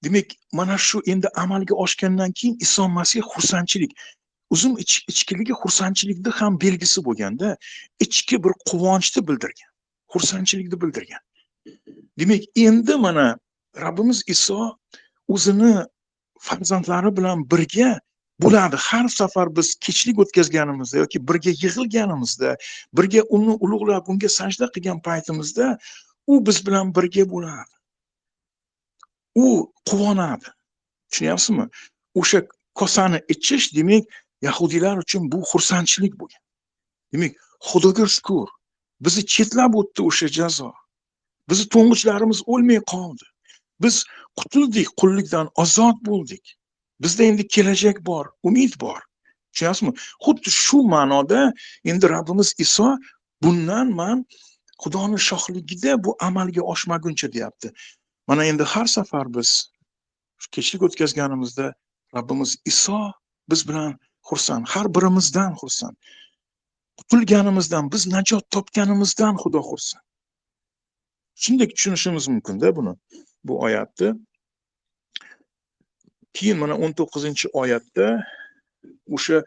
Demak, mana shu endi amalga oshgandan keyin Iso Masih xursandchilik, uzum ichkiligi xursandchilikni ham belgisi bo'lganda, ichki bir quvonchni bildirgan, xursandchilikni bildirgan. Demak, endi mana Rabbimiz Iso o'zini farzandlari bilan birga bo'ladi. Har safar biz kechlik o'tkazganimizda yoki birga yig'ilganimizda, birga uni ulug'lab, unga sajda qilgan paytimizda u biz bilan birga bo'ladi. U quvonadi. Tushunyapsizmi? O'sha kosani ichish, demak, yahudiylar uchun bu xursandchilik bo'lgan. Demak, Xudoga shukr, bizni chetlab o'tdi o'sha jazo. Bizni to'ng'ichlarimiz o'lmay qoldi. Biz qutuldik, qullikdan ozod bo'ldik. Bizda endi kelajak bor, umid bor. Tushunyapsizmi? Xuddi shu ma'noda endi Rabbimiz Iso bundan man Xudoning shohligida bu amalga oshmaguncha deyapti. Mana endi har safar biz kechlik o'tkazganimizda Rabbimiz Iso biz bilan xursand, har birimizdan xursand. Qutulganimizdan, biz najot topganimizdan Xudo xursand. Shunday tushunishimiz mumkin-da buni, bu oyatni. Keyin mana 19-oyatda o'sha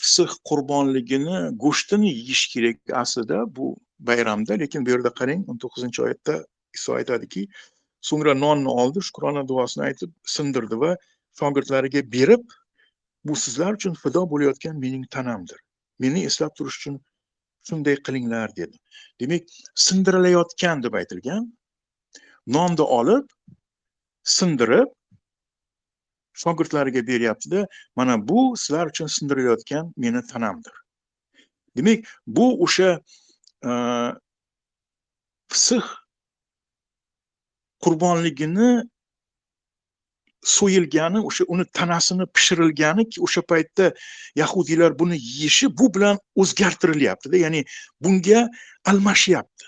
Fisih qurbonligini go'shtini yeyish kerak aslida bu bayramda, lekin bu yerda qarang, 19-oyatda Iso aytadiki, so'ngra nonni oldi, shukrona duosini aytib sindirdi va shogirdlariga berib, bu sizlar uchun fido bo'layotgan mening tanamdir. Meni eslab turish uchun shunday qilinglar dedi. Demak, sindirilayotgan deb aytilgan. Nonni olib, sindirib shogirdlariga beryapti-da, mana bu sizlar uchun sindirilayotgan meni tanamdir. Demak, bu o'sha Fisih qurbonligini so'yilgani, o'sha uni tanasini pishirilgani, o'sha paytda yahudiylar buni yeyishi bu bilan o'zgartirilyapti-da, ya'ni bunga almashyapti.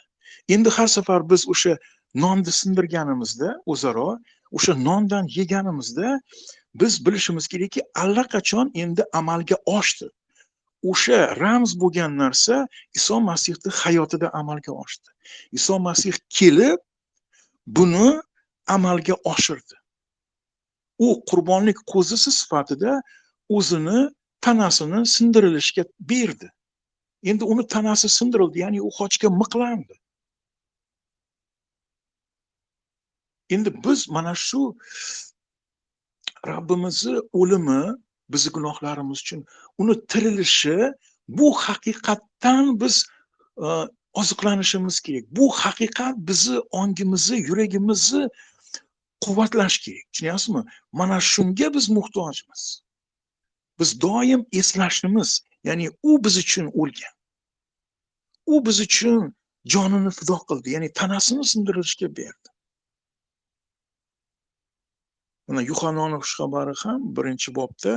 Endi har safar biz o'sha nonni sindirganimizda, o'zaro o'sha nondan yeganimizda biz bilishimiz kerakki, allaqachon endi amalga oshdi. O'sha ramz bo'lgan narsa Iso Masihning hayotida amalga oshdi. Iso Masih kelib buni amalga oshirdi. U qurbonlik qo'zisi sifatida o'zini tanasini sindirilishga berdi. Endi uni tanasi sindirildi, ya'ni u xochga miqlandi. Endi biz mana shu Rabbimizni o'limi, bizni gunohlarimiz uchun uni tirilishi, bu haqiqatdan biz oziqlanishimiz kerak. Bu haqiqat bizni ongimizni, yuragimizni quvvatlash kerak. Tushunyapsizmi? Mana shunga biz muhtojmiz. Biz doim eslashimiz, ya'ni u biz uchun o'lgan. U biz uchun jonini fido qildi, ya'ni tanasini sindirilishga berdi. Mana Yuhannoning xushxabari ham 1-bobda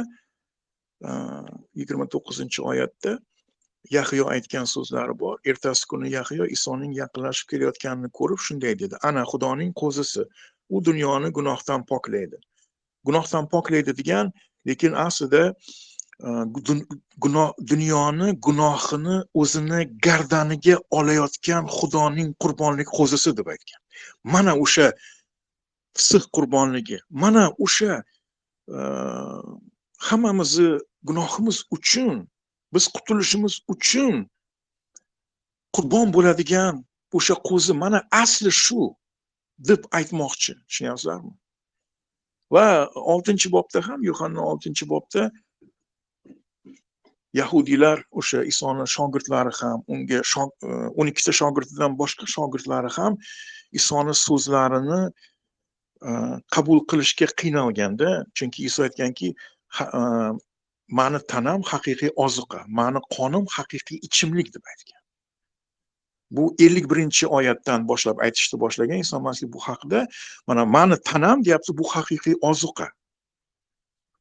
29-oyatda Yahyo aytgan so'zlari bor. Ertasi kuni Yahyo Isoning yaqinlashib kelayotganini ko'rib shunday dedi: "Ana Xudoning qo'zisi, u dunyoni gunohdan poklaydi." Gunohdan poklaydi degan, lekin aslida dunyoni gunohini o'zini gardaniga olayotgan Xudoning qurbonlik qo'zisi deb aytgan. Mana o'sha Fisih qurbonligi, mana o'sha hammamizni gunohimiz uchun, biz qutulishimiz uchun qurbon bo'ladigan o'sha qo'zi, mana asli shu deb aytmoqchi. Tushunyapsizlarmi? Va 6-bobda ham, Yuhanna 6-bobda yahudiylar, o'sha Isoning shogirdlari ham, unga 12 ta shogirdidan boshqa shogirdlari ham Isoning so'zlarini qabul qilishga qiynalganda, chunki Iso aytganki, mani tanam haqiqiy oziqa, mani qonim haqiqiy ichimlik deb aytgan. Bu 51-oyatdan boshlab aytishni boshlagan Iso Masih bu haqida, mana mani tanam deyapti, bu haqiqiy oziqa.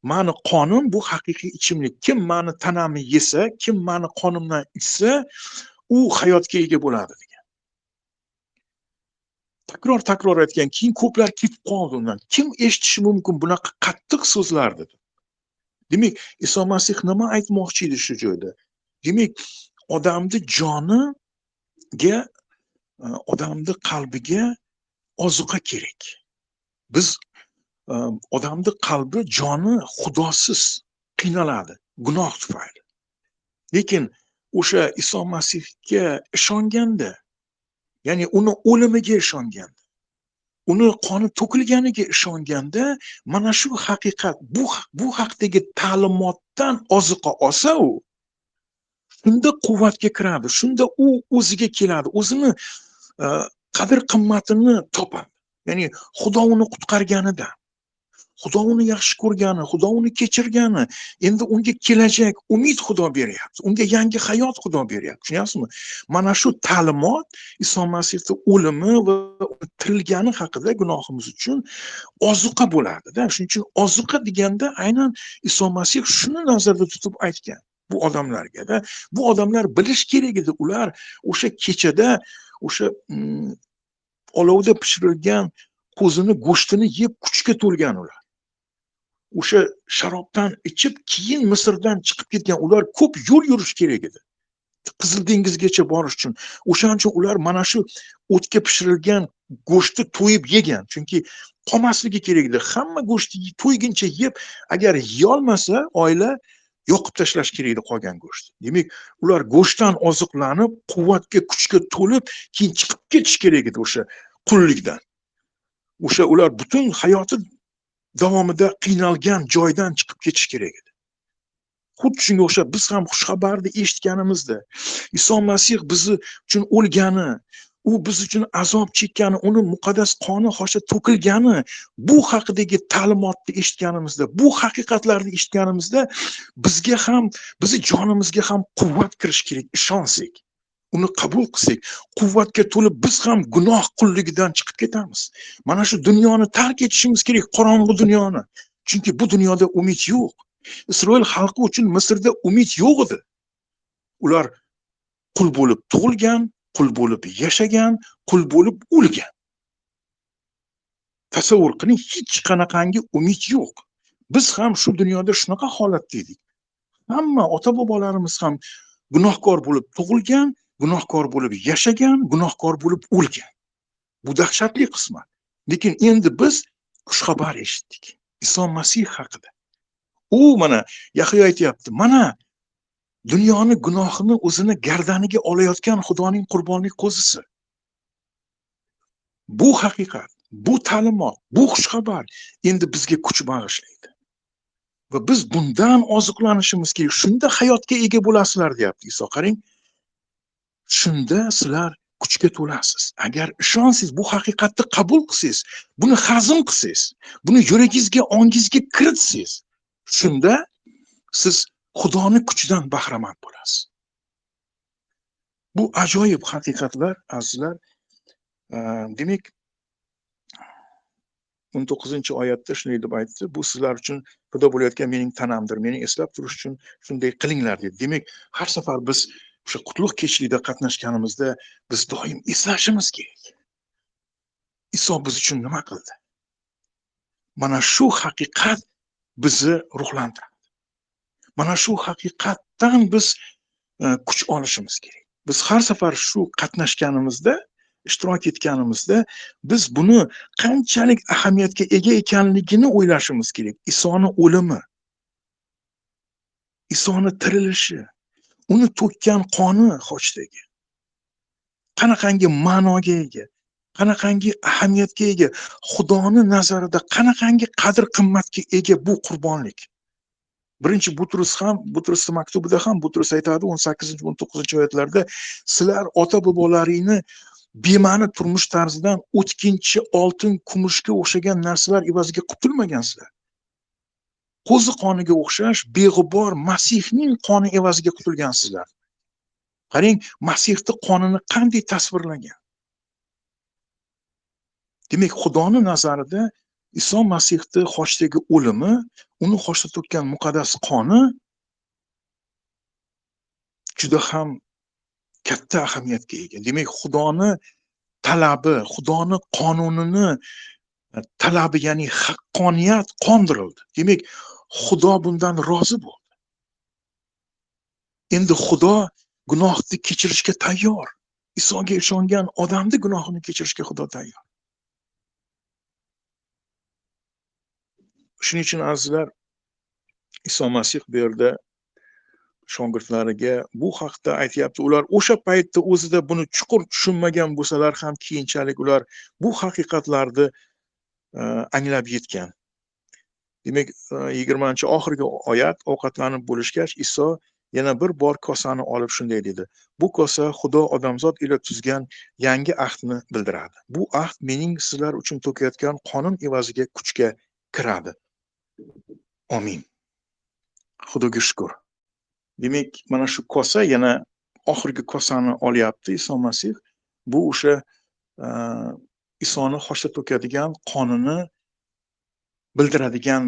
Mani qonim bu haqiqiy ichimlik. Kim mani tanamni yesa, kim mani qonimdan ichsa, u hayotga ega bo'ladi degan. Takror-takror aytgan, keyin ko'plar ketib qoldi undan. Kim eshitishi mumkin bunaqa qattiq so'zlar dedi. Demak, Iso Masih nima aytmoqchi edi shu joyda? Demak, odamni joniga, odamni qalbiga ozuqa kerak. Biz odamni qalbi, joni Xudosiz qiynaladi gunoh tufayli. Lekin o'sha Iso Masihga ishonganda, ya'ni uni o'limiga ishonganda, uni qoni to'kilganiga ishonganda mana shu haqiqat, bu haqdagi ta'limotdan oziqa olsa, u shunda quvvatga kiradi, shunda u o'ziga keladi, o'zini qadr qimmatini topadi. Ya'ni Xudo uni qutqarganida, Xudo uni yaxshi ko'rgani, Xudo uni kechirgani, endi unga kelajak umid Xudo beryapti, unga yangi hayot Xudo beryapti. Tushunyapsizmi? Mana shu ta'limot Iso Masihning o'limi va tirilgani haqida gunohimiz uchun ozuqa bo'ladi-da. Shuning uchun ozuqa deganda aynan Iso Masih shuni nazarda tutib aytgan bu odamlarga-da. Bu odamlar bilish kerak edi, ular o'sha kechada o'sha olovda pishirilgan qo'zini go'shtini yeb kuchga to'lgan ular. O'sha sharobdan ichib keyin Misrdan chiqib ketgan ular ko'p yo'l yurish kerak edi Qizil dengizgacha borish uchun. O'shaning uchun ular mana shu o'tga pishirilgan go'shtni to'yib yegan, chunki qolmasligi kerak edi. Hamma go'shtni to'yguncha yeb, agar yeyolmasa oila yoqib tashlash kerak edi qolgan go'shtni. Demak, ular go'shtdan oziqlanib, quvvatga, kuchga to'lib, keyin chiqib ketish kerak edi o'sha qullikdan. O'sha ular butun hayoti davomida qiynalgan joydan chiqib ketish kerak edi. Xuddi shunga o'xshab biz ham xushxabarni eshitganimizda, Iso Masih biz uchun o'lgani, u biz uchun azob chekkani, uni muqaddas qoni hosha to'kilgani, bu haqidagi ta'limotni eshitganimizda, bu haqiqatlarni eshitganimizda bizga ham, bizi jonimizga ham quvvat kirish kerak, ishonsak, uni qabul qilsak, quvvatga to'lib biz ham gunoh qulligidan chiqib ketamiz. Mana shu dunyoni tark etishimiz kerak, qorong'u dunyoni. Chunki bu dunyoda umid yo'q. Isroil xalqi uchun Misrda umid yo'q edi. Ular qul bo'lib tug'ilgan, qul bo'lib yashagan, qul bo'lib o'lgan. Tasavvur qiling, hech qanaqangi umid yo'q. Biz ham shu dunyoda shunaqa holatda edik. Hamma ota-bobolarimiz ham gunohkor bo'lib tug'ilgan, gunohkor bo'lib yashagan, gunohkor bo'lib o'lgan. Bu dahshatli qismat. Lekin endi biz xushxabar eshitdik Iso Masih haqida. U mana Yahyo aytayapti, mana dunyoni gunohini o'zini gardaniga olayotgan Xudoning qurbonlik qo'zisi. Bu haqiqat, bu ta'limot, bu xushxabar endi bizga kuch bag'ishlaydi. Va biz bundan oziqlanishimiz kerak. Shunda hayotga ega bo'lasizlar, deyapti Iso. Qarang, shunda sizlar kuchga to'lasiz. Agar ishonsangiz, bu haqiqatni qabul qilsangiz, buni hazm qilsangiz, buni yuragingizga, ongingizga kiritsangiz, shunda siz Xudoni kuchidan bahramand bo'lasiz. Bu ajoyib haqiqatlar, azizlar. Demak, 19-oyatda shunday deb aytdi: bu sizlar uchun fido bo'layotgan mening tanamdir. Meni eslab turish uchun shunday qilinglar dedi. Demak, har safar biz o'sha qutlug' kechlikda qatnashganimizda biz doim eslashimiz kerak. Iso biz uchun nima qildi? Mana shu haqiqat bizni ruhlantiradi. Mana shu haqiqatdan biz kuch olishimiz kerak. Biz har safar shu qatnashganimizda, ishtirok etganimizda biz buni qanchalik ahamiyatga ega ekanligini o'ylashimiz kerak. Isoni o'limi, Isoni tirilishi, uni to'kkan qoni xochdagi qanaqangi ma'noga ega, qanaqangi ahamiyatga ega, Xudoni nazarida qanaqangi qadr-qimmatga ega bu qurbonlik. Birinchi Butrus ham, Butrusning maktubida ham Butrus aytadi 18-19-oyatlarda, sizlar ota-bobolaringni bema'ni turmush tarzidan o'tkinchi oltin, kumushga o'xshagan narsalar evaziga qutulmagansizlar. Qo'zi qoniga o'xshash beg'ubor Masihning qoni evaziga qutulgansizlar. Qarang, Masihning qonini qanday tasvirlagan. Demak, Xudoning nazarida Iso Masihning xochdagi o'limi, uni xochda to'kkan muqaddas qoni juda ham katta ahamiyatga ega. Demak, Xudoni talabi, Xudoni qonunini talabi, ya'ni haqqoniyat qondirildi. Demak, Xudo bundan rozi bo'ldi. Endi Xudo gunohni kechirishga tayyor. Isoga ishongan odamni gunohini kechirishga Xudo tayyor. Shuning uchun azizlar, Iso Masih bu yerda shogirdlariga bu haqda aytyapti. Ular o'sha paytda o'zida buni chuqur tushunmagan bo'lsalar ham, keyinchalik ular bu haqiqatlarni anglab yetgan. Demak, 20-oxirgi oyat: ovqatlanib bo'lishgach, Iso yana bir bor kosani olib shunday dedi: bu kosa Xudo odamzod ila tuzgan yangi ahdni bildiradi. Bu ahd mening sizlar uchun to'kayotgan qonim evaziga kuchga kiradi. Amin. Xudoga shukr. Demak, mana shu kosa, yana oxirgi kosani olyapti Iso Masih. Bu o'sha Isoni xochda to'kadigan qonini bildiradigan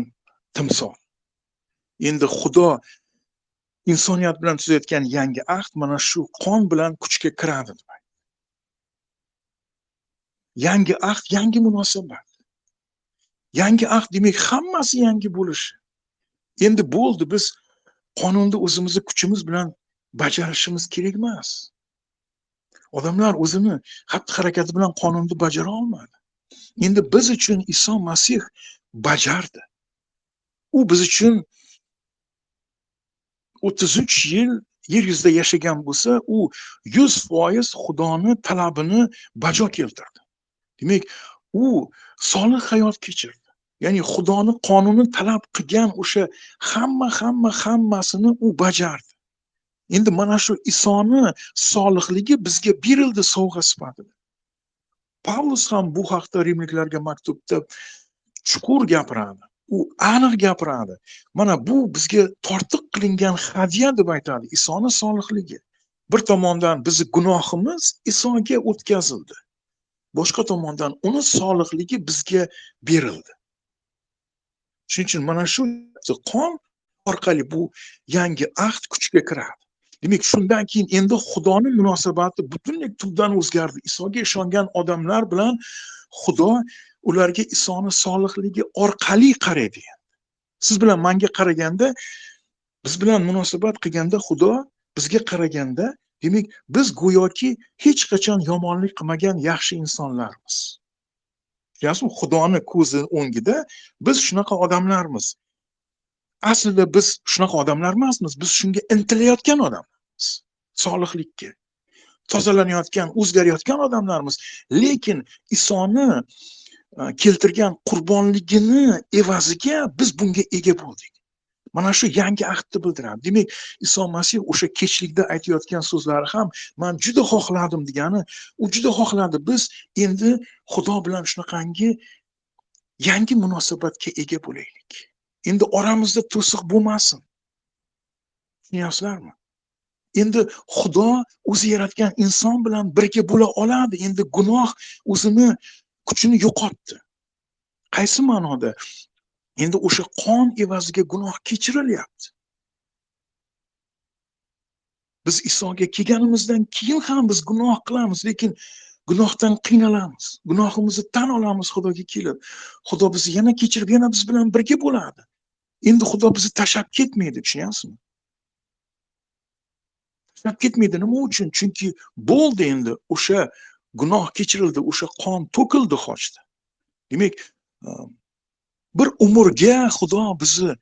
timsol. Endi Xudo insoniyat bilan tuzayotgan yangi ahd mana shu qon bilan kuchga kiradi deb aytdi. Yangi ahd, yangi munosabat. Yangi ahd demak hammasi yangi bo'lishi. Endi bo'ldi, biz qonunni o'zimizni kuchimiz bilan bajarishimiz kerak emas. Odamlar o'zini xatti-harakati bilan qonunni bajara olmadi. Endi biz uchun Iso Masih bajardi. U biz uchun 33 yil yer yuzida yashagan bo'lsa, u 100% Xudoni talabini bajo keltirdi. Demak, u solih hayot kechirdi. Ya'ni Xudoni qonuni talab qilgan o'sha hammasini u bajardi. Endi mana shu Isoni solihligi bizga berildi sovg'a sifatida. Pavlus ham bu haqda rimliklarga maktubda chuqur gapiradi. U aniq gapiradi. Mana bu bizga tortiq qilingan hadya deb aytadi, Isoni solihligi. Bir tomondan bizi gunohimiz Isoga o'tkazildi. Boshqa tomondan uni solihligi bizga berildi. Shuning uchun mana shu qon orqali bu yangi ahd kuchga kiradi. Demak, shundan keyin endi Xudoning munosabati butunlay tubdan o'zgardi. Isoga ishongan odamlar bilan Xudo ularga Isoni solihligi orqali qaraydi. Siz bilan menga qaraganda, biz bilan munosabat qilganda, Xudo bizga qaraganda, demak, biz go'yoki hech qachon yomonlik qilmagan yaxshi insonlarmiz. Ya'ni Xudoni ko'zi o'ngida biz shunaqa odamlarmiz. Aslida biz shunaqa odamlar emasmiz, biz shunga intilayotgan odamlarmiz. Solihlikka, tozalanayotgan, o'zgarayotgan odamlarmiz. Lekin Isoni keltirgan qurbonligini evaziga biz bunga ega bo'ldik. Mana shu yangi ahdni bildiradi. Demak, Iso Masih o'sha kechlikda aytayotgan so'zlari ham men juda xohladim degani, u juda xohladi. Biz endi Xudo bilan shunaqangi yangi munosabatga ega bo'laylik. Endi oramizda to'siq bo'lmasin. Tushunyapsizlarmi? Endi Xudo o'zi yaratgan inson bilan birga bo'la oladi. Endi gunoh o'zini kuchini yo'qotdi. Qaysi ma'noda? Endi o'sha qon evaziga gunoh kechirilyapti. Biz Isoga kelganimizdan keyin ham biz gunoh qilamiz, lekin gunohdan qiynalamiz. Gunohimizni tan olamiz Xudoga kelib. Xudo bizni yana kechirib, yana biz bilan birga bo'ladi. Endi Xudo bizni tashlab ketmaydi, tushunyapsizmi? Tashlab ketmaydi. Nima uchun? Chunki bo'ldi endi o'sha gunoh kechirildi, o'sha qon to'kildi xochda. Demak, bir umrga Xudo bizni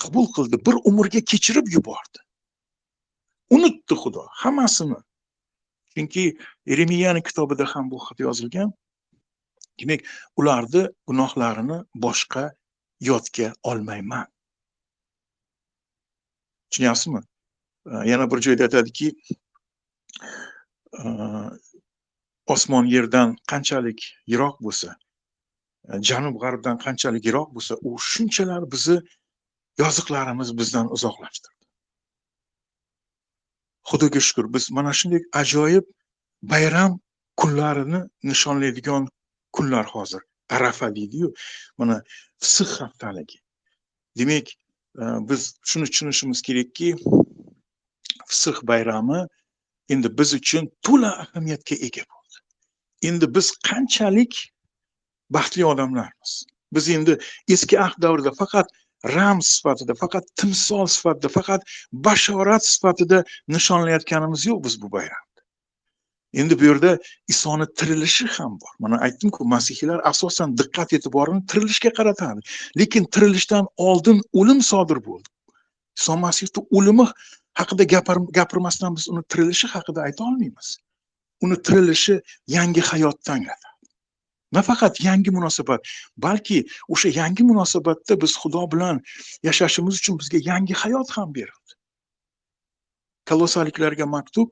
qabul qildi, bir umrga kechirib yubordi. Unutdi Xudo hammasini. Chunki Yeremiyaning kitobida ham bu haqda yozilgan. Demak, ularni gunohlarini boshqa yodga olmayman. Tushunyapsizmi? Yana bir joyda aytadiki, osmon yerdan qanchalik yiroq bo'lsa, janub g'arbdan qanchalik yiroq bo'lsa, u shunchalar bizni yoziqlarimiz bizdan uzoqlashtirdi. Xudoga shukr, biz mana shunday ajoyib bayram kunlarini nishonlaydigan kunlar hozir. Arafa deydi-yu, mana Fisx haftaligi. Demak, biz shuni tushunishimiz kerakki, Fisx bayrami endi biz uchun to'la ahamiyatga ega bo'ldi. Endi biz qanchalik baxtli odamlarmiz. Biz endi eski ahd davrida faqat ramz sifatida, faqat timsol sifatida, faqat bashorat sifatida nishonlayotganimiz yo'q biz bu bayramni. Endi bu yerda Isoni tirilishi ham bor. Mana aytdim-ku, masihiylar asosan diqqat e'tiborini tirilishga qaratadi. Lekin tirilishdan oldin o'lim sodir bo'ldi. Iso Masihning o'limi haqida gapirmasdan biz uni tirilishi haqida ayta olmaymiz. Uni tirilishi yangi hayotni anglatadi. Nafaqat yangi munosabat, balki o'sha yangi munosabatda biz Xudo bilan yashashimiz uchun bizga yangi hayot ham berildi. Kolosaliklarga maktub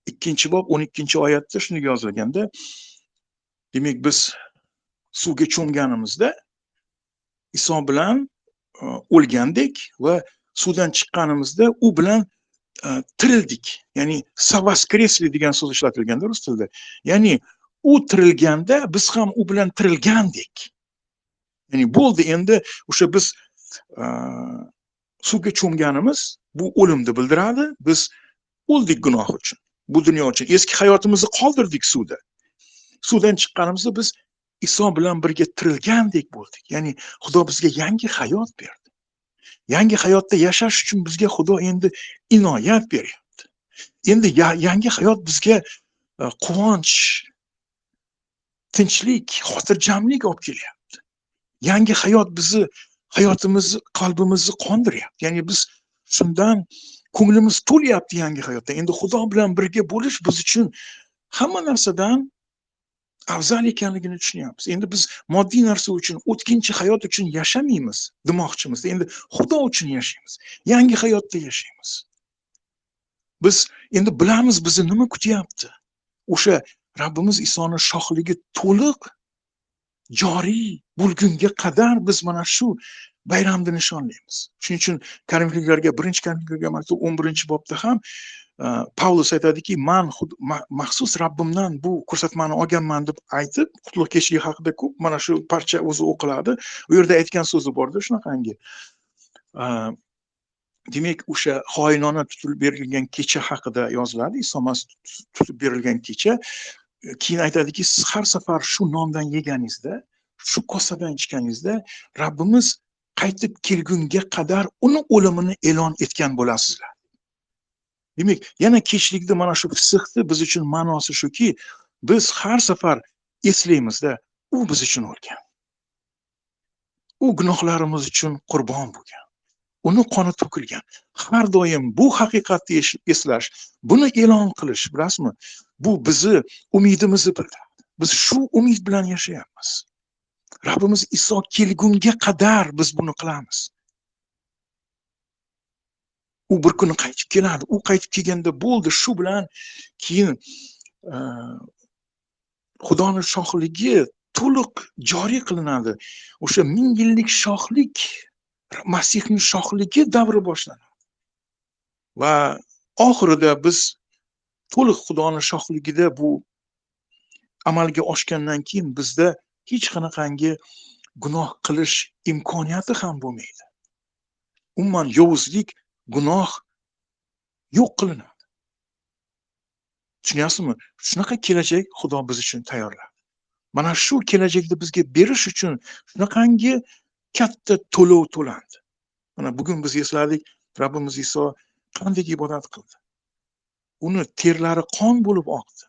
2-bob 12-oyatda shunday yozilganda, demak biz suvga cho'mganimizda Iso bilan o'lgandik va suvdan chiqqanimizda u bilan tirildik. Ya'ni "воскресли" degan so'z ishlatilganda rus tilida. Ya'ni u tirilganda biz ham u bilan tirilgandik. Ya'ni bo'ldi, endi o'sha biz suvga cho'mganimiz bu o'limni bildiradi. Biz o'ldik gunoh uchun, bu dunyo uchun. Eski hayotimizni qoldirdik suvda. Suvdan chiqqanimizda biz Iso bilan birga tirilgandek bo'ldik. Ya'ni Xudo bizga yangi hayot berdi. Yangi hayotda yashash uchun bizga Xudo endi inoyat beryapti. Endi yangi hayot bizga quvonch, tinchlik, xotirjamlik olib kelyapti. Yangi hayot bizni hayotimizni, qalbimizni qondiryapti. Ya'ni biz shundan ko'nglimiz to'lyapti yangi hayotda. Endi Xudo bilan birga bo'lish biz uchun hamma narsadan afzal ekanligini tushunyapmiz. Endi biz moddiy narsa uchun, o'tkinchi hayot uchun yashamaymiz demoqchimiz. Endi Xudo uchun yashaymiz. Yangi hayotda yashaymiz. Biz endi bilamiz bizni nima kutyapti. O'sha Rabbimiz Isoning shohligi to'liq joriy bo'lgunga qadar biz mana shu bayramni nishonlaymiz. Shuning uchun Korinfliklarga, 1-Korinfliklarga maktub 11-bobda ham Pavlus aytadiki, man maxsus Rabbimdan bu ko'rsatmani olganman deb aytib, qutlug' kechlik haqida ko'p mana shu parcha o'zi o'qiladi. U yerda aytgan so'zi borda shunaqangi. Demak, o'sha xoinona tutilib berilgan kecha haqida yoziladi. Iso Masih tutib berilgan kecha. Keyin aytadiki, siz har safar shu nondan yeganingizda, shu kosadan ichganingizda Rabbimiz qaytib kelgunga qadar uni o'limini e'lon etgan bo'lasizlar. Demak, yana kechlikda mana shu fisqni biz uchun ma'nosi shuki, biz har safar eslaymizda, u biz uchun o'lgan. U gunohlarimiz uchun qurbon bo'lgan. Uni qoni to'kilgan. Har doim bu haqiqatni eslash, buni e'lon qilish, bilasizmi? Bu bizni umidimizni bildiradi. Biz shu umid bilan yashayapmiz. Rabbimiz Iso kelgunga qadar biz buni qilamiz. U bir kuni qaytib keladi. U qaytib kelganda bo'ldi, shu bilan keyin Xudoning shohligi to'liq joriy qilinadi. O'sha 1000 yillik shohlik, Masihning shohligi davri boshlanadi. Va oxirida biz to'liq Xudoning shohligida bu amalga oshgandan keyin bizda hech qanaqangi gunoh qilish imkoniyati ham bo'lmaydi. Umuman yovuzlik, gunoh yo'q qilinadi. Tushunyapsizmi? Shunaqa kelajak Xudo biz uchun tayyorladi. Mana shu kelajakni bizga berish uchun shunaqangi katta to'lov to'landi. Mana bugun biz esladik, Rabbimiz Iso qanday ibodat qildi. Uni terlari qon bo'lib oqdi.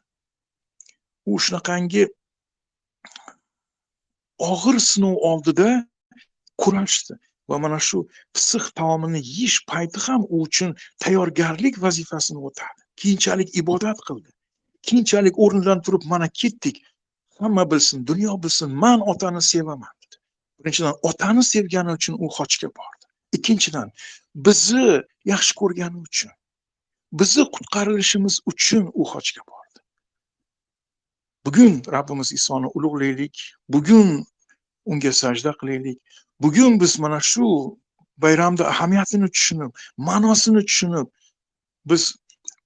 U shunaqangi og'ir sinov oldida kurashdi va mana shu psix taomini yeyish payti ham u uchun tayyorgarlik vazifasini o'tadi. Keyinchalik ibodat qildi. Keyinchalik o'rnidan turib, mana ketdik. Hamma bilsin, dunyo bilsin, man otani sevaman dedi. Birinchidan, otani sevgani uchun u xochga bordi. Ikkinchidan, bizni yaxshi ko'rgani uchun, bizni qutqarilishimiz uchun u xochga bordi. Bugun Rabbimiz Isoni ulug'laylik, bugun unga sajda qilaylik. Bugun biz mana shu bayramda ahamiyatini tushunib, ma'nosini tushunib, biz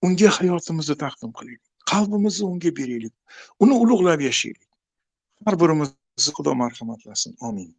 unga hayotimizni taqdim qilaylik. Qalbimizni unga beraylik. Uni ulug'lab yashaylik. Har birimizni Xudo marhamatlasin. Amin.